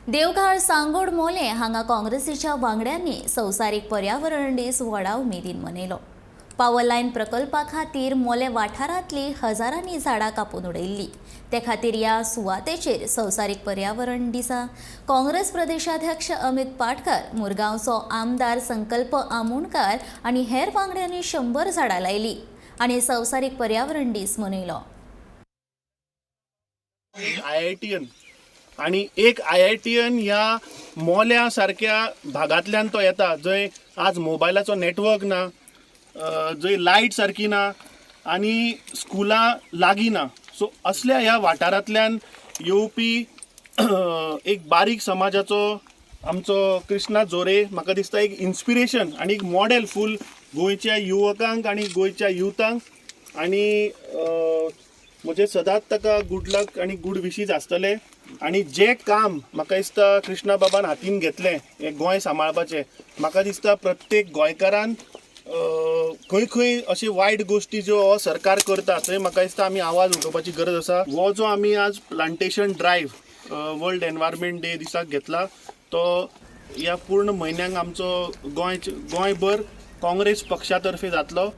देवघाट सांगोड मोलें हांगा काँग्रेसीच्या वांगड्यांनी संवसारीक पर्यावरण दीस व्हडा उमेदीन मनयलो. पावर लायन प्रकल्पा खातीर मोलें वाठारांतली हजारांनी झाडां कापून उडयल्ली. ते खातीर ह्या सुवातेचेर संवसारीक पर्यावरण दिसा काँग्रेस प्रदेशाध्यक्ष अमित पाटकर, मुरगांवचो आमदार संकल्प आमोणकार आनी हेर वांगड्यांनी 100 झाडां लायली आनी संवसारीक पर्यावरण दीस मनयलो. आयआयटीयन आणि एक आयआयटीयन ह्या मोल्या सारक्या भागांतल्यान तो येता, जंय आज मोबायलाचो नेटवर्क ना, जंय लायट सारकी ना आनी स्कुलां लागीं ना. सो असल्या ह्या वाठारांतल्यान येवपी एक बारीक समाजाचो आमचो कृष्णा जोरे म्हाका दिसता एक इन्स्पिरेशन आनी एक मॉडेल फूल गोंयच्या युवकांक आनी गोंयच्या युथांक. आनी म्हजें सदांच ताका गूड लक आनी गूड विशीज आसतले. आनी जें काम म्हाका दिसता कृष्णा बाबान हातीन घेतलें हें गोंय सांबाळपाचें, म्हाका दिसता प्रत्येक गोंयकारान खंय खंय अशी वायट गोश्टी ज्यो हो सरकार करता थंय म्हाका दिसता आमी आवाज उठोवपाची गरज आसा. हो जो आमी आज plantation drive World Environment Day दिसाक घेतला, तो ह्या पूर्ण म्हयन्याक आमचो गोंयभर काँग्रेस पक्षा तर्फे जातलो.